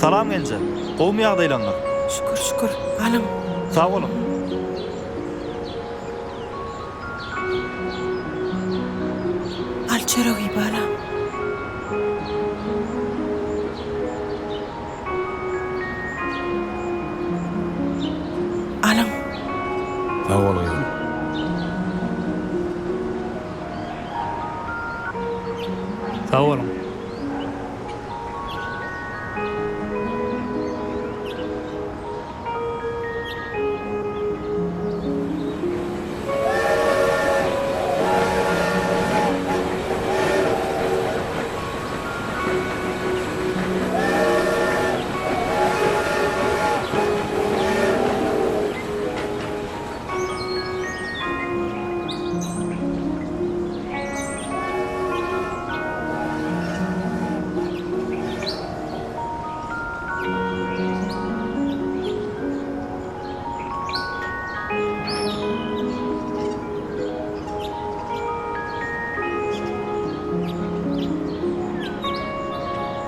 Salam gelneje. Gowumy ýagdaýlaryňyz? Şükür, şükür. Alyň. Sag boluň. Al çörek iý balam. Alyň. Sag bol gyzym. Sag boluň.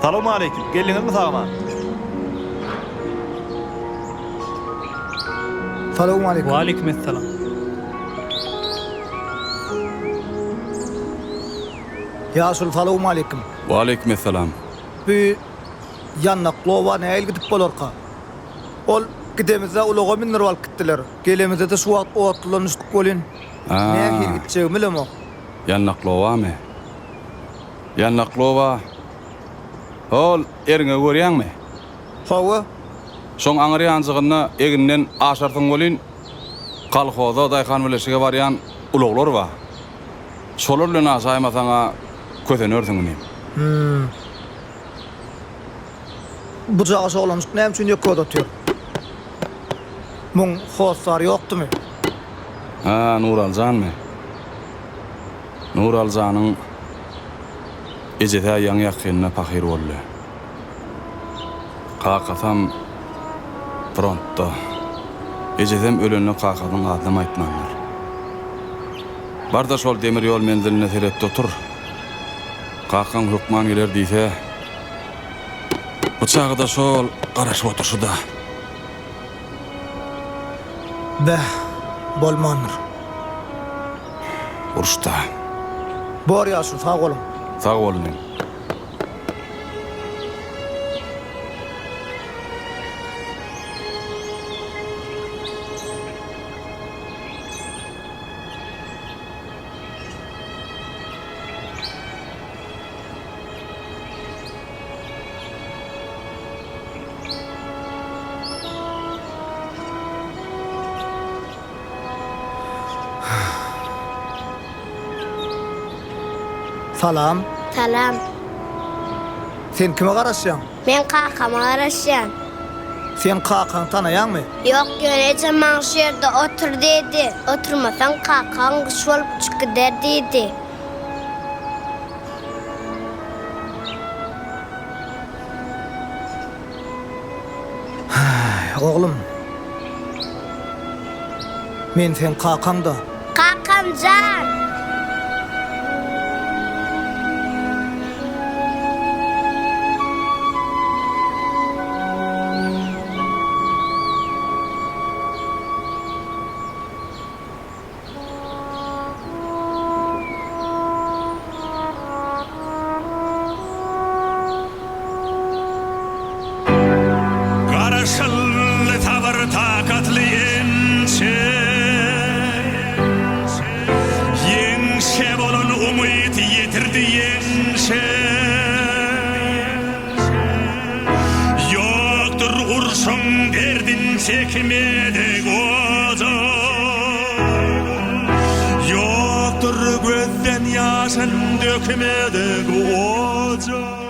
Salowmaleýkim. Geldiňizmi sag-aman? Salowmaleýkim. Waleýkim essalam. Ýaşuly salowmaleýkim. Waleýkim essalam. Bu Ýannakly oba nähili gidip bolarka? Ol gidemizde ulaga mindirip alyp gitdiler. Gelemizde-de şu wagt otludan düşdük welin, nähili gitjegimi bilemok. Ýannakly obamy? Ýannakly oba hol eriňe görýäňmi? Hawa. Şoň aňry ýanjygynda eginden aşarsyň welin, kolhoza, daýhan birleşige barýan ulaglar bar. Şolar bilen aşaýmasaň-a kösenersiň inim. Hüm. Bu jagaş oglanjyk näme üçin ýeke özi otyr? Muň hossary ýokdumy? Hä, Nuralyjanmy? Nuralyjanyň ejesi-ä ýaňy-ýakynda pahyr boldy. Kakasam frontda. Ejesem ölende kakasynyň adynam aýtmandyr. Bar-da şol demir ýol menziline seret-de otur. Kakaň hökman geler diýse, bu çaga-da şol garaşyp oturşy-da. Beh, bolmandyr. Uruş-da. Bor ýaşuly, sag boluň. Sag bol inim. Salam. Salam. Sen kime garaşýaň? Men kakama garaşýan. Sen kakaňy tanaýaňmy? Ýok, ýöne ejem maňa şu ýerde otur diýdi. Oturmasaň kakaň guş bolup uçup gider diýdi. Häý, oglum. Men seň kakaň-da. Kakam jan! Garaşyldy sabyr-takatly ençe. Ýeňşe bolan umyt ýetirdi ýeňşe. Ýokdur urşuň derdin çekmedik ojak. Ýokdur gözden ýaşyn dökmedik ojak.